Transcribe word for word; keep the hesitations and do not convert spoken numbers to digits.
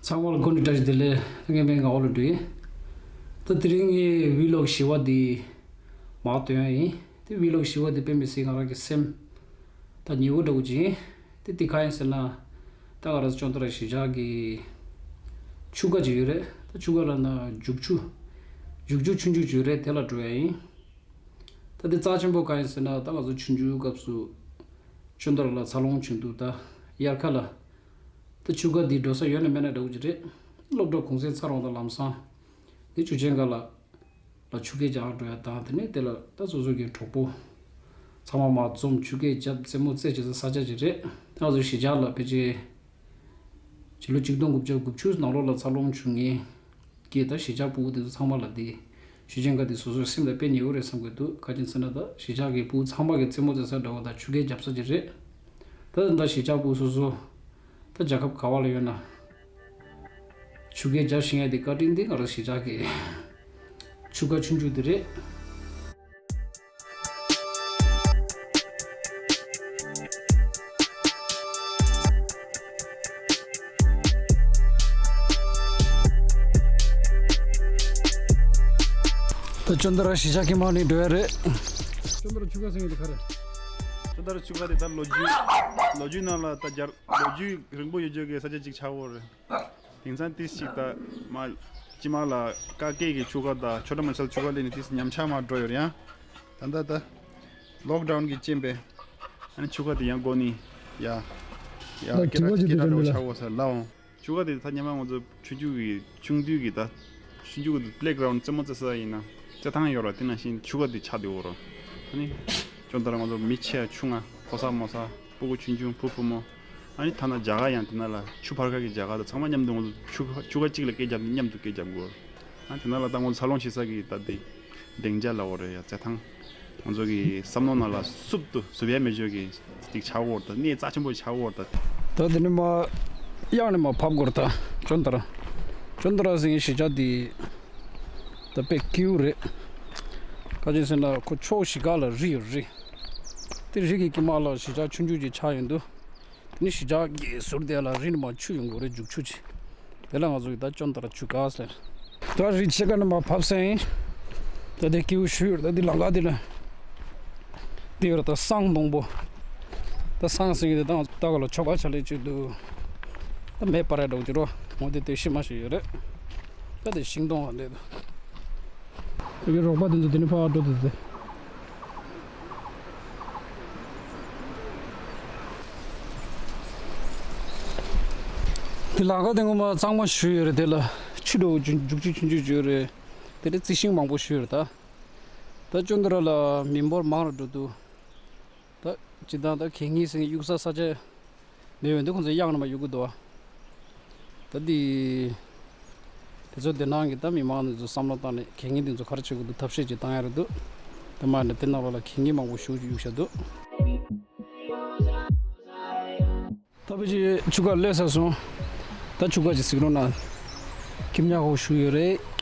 ཚང་མ་ལ་སྐུ་ནས་བཀྲ་ཤིས་བདེ་ལེགས། ངའི་མིང་ངག་དབང་བློ་གྲོས་ཡིན། ད་དེ་རིང་ངའི་ཝི་ལོག་བཞི་པ་འདི་མར་བཏོན་ཡ་ཡིན། དེ་ཝི་ལོག་བཞི་པ་འདི་དཔེ་མི་སྲིད་ང་རང་གི་སེམས་ད་ཉེ་བོ་འདྲ་བོ་ཅིག་ཡིན། དེ་དེ་ག་ཡིན་ཟེར་ན། ད་ང་རང་ཚོ་ཅོན་ཏ་ར་གཞིས་ཆགས་ཀྱི་ཆུ་རྐ་ཅིག་ཡོད་རེད། ད་ཆུ་རྐ་ལབ་ན་རྒྱུག་ཆུ། རྒྱུག་ཆུ་ཆུང་ཆུང་ཅིག་ཡོད་རེད། དེ་ལ་འགྲོ་ཡ་ཡིན། ད་དེ་རྩ་ཆེན་པོ་གང་ཡིན་ཟེར་ན། ད་ང་ཚོ་ཆུང་ཆུང་སྐབས་སུ་ཅོན་ཏ་ར་ལ་འཚར་ལོངས་བྱུང་དུས། ད་དབྱར་ཁ་ལ་ད་ཆུ་རྐ་འདི་འགྲོ་ས་ཡོད་ན་མེད་ན་འདྲ་བོ་ཅིག་རེད། སློབ་གྲྭ་གུང་སེང་ཚར་འོང་དང་ལམ་སང་དེ་ཆུ་ཆེན་ཁ་ལ་ལ་ཆུ་རྐ་རྒྱག་འགྲོ་ཡ་དང་། དེ་ནས་དེ་ལ་ད་སོ་སོ་གི་གྲོགས་པོ་ཚང་མ་མར་འཛོམས། ཆུ་རྐ་རྒྱབ་རྩེད་མོ་རྩེ་བྱེད་ས་ས་ཆ་ཅིག་རེད། ད་ང་ཚོ་གཞིས་ཆགས་ལ་ཕལ་ཆེར་ཕྱི་ལོ་ཆིག་སྟོང་དགུ་བརྒྱ་དགུ་བཅུ་ནང་ལོགས་ལ་འཚར་ལོངས་བྱུང་མཁན་གྱི་ད་གཞིས་ཆགས་ཕྲུ་གུ་དེ་ཚོ་ཚང་མ་ལ་དེ་ཆུ་ཆེན་ཁ་དེ་སོ་སོའི་སེམས་ལ་དཔེ་ཉེ་བོ་རེད་བསམ་གྱི་འདུག་ག་རེ་ཡིན་ཟེར་ན། ད་གཞིས་ཆགས་ཀྱི་ཕྲུ་གུ་ཚང་མ་གི་རྩེད་མོ་རྩེ་ས་འདྲ་བོ་དང་ཆུ་རྐ་རྒྱབ་ས་ཅིག་རེད། ད་ད་གཞིས་ཆགས་ཕྲུ་གུ་སོ་སོ་ད་རྒྱལ་ཁབ་ག་བ་ལ་ཡོད་ན། ཆུ་རྐ་རྒྱག་ཤེས་ཡ་དེ་བཀའ་དྲིན་དེ་ང་རང་གཞིས་ཆགས་ཀྱི་ཆུ་རྐ་ཆུང་ཆུང་དེ་རེད། ད་ཅོན་ཏ་ར་གཞིས་ཆགས་ཀྱི་མར་ནས་འགྲོ་ཡ་རེད། ཅོན་ཏ་ར་ཆུ་རྐ་ཟེར་མཁན་དེ་ག་རེ། ཅོན་ཏ་ར་ཆུ་རྐ་དེ་ད་ལོ་རྒྱུས་ལོ་རྒྱུས་ནང་ལ་ད་རྒྱལ་ལོ་རྒྱུས་རིང་པོ་ཡོད་རྒྱུ་གི་ས་ཆ་གཅིག་ཆགས་ཡོད་རེད། དེང་སང་ཏིས་ཅིག་ད་མ་སྤྱི་དམངས་ལ་ཀ་ཀེ་གི་ཆུ་རྐ་དང་ཆོ་འཕྲུལ་མ་བྱན་ཆུ་རྐ་ལས་ནས་ཏིས་ཉམས་ཆག་མར་འགྲོ་ཡོད་རེད་ཡ། ད་ད་ད་ལོག་ཌའུན་གྱི་རྐྱེན་པས་ཨ་ནི་ཆུ་རྐ་དེ་ཡང་སྒོ་ནས་ཡ་ཡ་ད་སྐད་གྲགས་སྐད་གྲགས་འགྲོ་ཆགས་ཡོད་ས་ལའོ། ཆུ་རྐ་དེ་ད་སྔོན་མ་ང་ཚོ་ཆུང་ཆུང་གི་ཆུང་དུས་ཀྱི་ད་ཆུང་ཆུང་གི་པི་ལེ་གྷ་རའུན་ཌི་རྩེད་མོ་རྩེ་ས་ཡིན་ན་རྩེད་ཐང་ཡོད་ར། དེ་ནང་བཞིན་ཆུ་རྐ་དེ་ཆགས་བསྡད་ཡོད་ར། ཨ་ནི་ཅོན་ཏ་ར་ང་ཚོ་མི་ཆེ་ཆུང་ང་ཕོ་གསར་མོ་གསར་ཕྲུ་གུ་ཆུང་ཆུང་བུ་བུ་མོ། ཨ་ནི་ཐ་ན་རྒྱ་གར་ཡང་དེ་ན་ལ་ཆུ་ཕར་ཁ་གི་རྒྱ་གར་དང་ཚང་མ་མཉམ་དུ་ང་ཚོ་ཆུ་ཆུ་རྐ་གཅིག་ལ་སྐད་རྒྱབ་ནས་མཉམ་དུ་སྐད་རྒྱབ་དགོས། ཨ་དེ་ན་ལ་ད་ང་ཚོ་འཚར་ལོངས་བྱེད་ས་གི་ད་དེ་སྡིངས་ཆ་ལབ་དགོས་རེད་ཡ། རྩེད་ཐང་ང་ཚོ་གི་བསམ་མནོ་ནང་ལ་སུབ་ཏུ་སུབ་ཡ་མེད་ཆོག་གི་སྟེགས་ཆགས་ཡོད་རེད། ད་གནས་རྩ་ཆེན་པོ་ཆགས་ཡོད་རེད། ད་ད་དེ་ནས་མར་གཡག་ནས་མར་བབས་དགོས་རེད། ད་ཅོན་ཏ་ར་ཅོན་ཏ་ར་ཟེར་མཁན་གཞིས་ཆགས་དེ་ད་དཔེ་སྐྱིད་པོ་རེད། ག་རེ་ཟེར་ན་ཁོ་ཕྱོགས་བཞི་ཁ་ལ་རི་ཡོད་རེད། དེ་རི་གི་དཀྱིལ་མ་ལ་གཞིས་ཆགས་ཆུང་ཆུང་ཅིག་ཆགས་ཡོང་དུས། དེ་ནི་གཞིས་ཆགས་ཀྱི་ཟུར་དེ་ལ་རི་ནས་མར་ཆུ་ཡོང་གི་རེད། རྒྱུག་ཆུ་ཅིག་དེ་ལ་ང་ཚོ་གིས་ད་ཅོན་ཏ་ར་ཆུ་རྐ་ཟེར། ད་རི་ཕྱེད་ཀ་ནས་མར་བབས་ས་ཡིན། ད་དེ་སྐྱིད་པོ་ཞེ་པོ་ཡོད་རེད། ད་དེ་ལམ་ཁ་དེ་ལ་དེ་ཡོད་རེད། ད་བསང་སྡོང་པོ། ད་བསང་ཟེར་གྱི་དེ་ད་ད་ག་ལ་ཆོ་ག་བྱ་ལས་བྱེད་དུས་ད་མེ་སྤར་ཡ་འདྲ་བོ་ཅིག་རོ། འོ་དེ་དེ་ཤི་མ་ཤི་ཡོད་རེད། ད་དེ་ཤིང་སྡོང་བ་འདི་འདུག་དེ་གི་རོགས་པ་དེ་ཚོ་དེ་ནས་ཕར་འགྲོ་དུས་ཚེ། དེ་ལམ་ཁ་དེ་ངོ་མ་གཙང་མ་ཞེ་པོ་ཡོད་རེད། དེ་ལ་ཆུ་འདྲ་བོ་རྒྱུག་ཆུ་ཆུང་ཆུང་ཡོད་རེད། དེ་ལ་རྩི་ཤིང་མང་པོ་ཞེ་པོ་ཡོད་རེད། ད་ད་ཅོན་ཏ་ར་ལ་མི་འབོར་མང་རུ་འགྲོ་དུས། ད་སྤྱིར་བཏང་ད་གད་སྙིགས་ཟེར་མཁན་གཡུག་ས་ས་ཆ་མེད་པ་འདི་ཁོང་ཚོས་གཡག་ནས་མར་གཡུག་གི་འདུག་བ། ད་འདི་དེ་ཚོ་དེ་ནང་གི་ད་མི་མང་དེ་ཚོ་བསམ་བློ་བཏང་ནས་གད་སྙིགས་དེ་ཚོ་ག་རེ་བྱེད་དགོས་འདུག་ཐབས་ཤེས་ཅིག་བཏང་ཡ་རེད་འདུག་དེ་མ་ནས་དེ་ནང་ལོགས་ལ་གད་སྙིགས་མང་པོ་ཞེ་པོ་ཅིག་གཡུགས་བཞག་འདུག་ད་ཕལ་ཆེར་ཆུ་རྐ་སླེབས་ཚར་སོང་། ད་ཆུ་རྐ་ཅིག་གཟིགས་རོགས་གནང་། སྐྱིད་ཉག་པོ་ཞེ་པོ་ཡོད་རེད།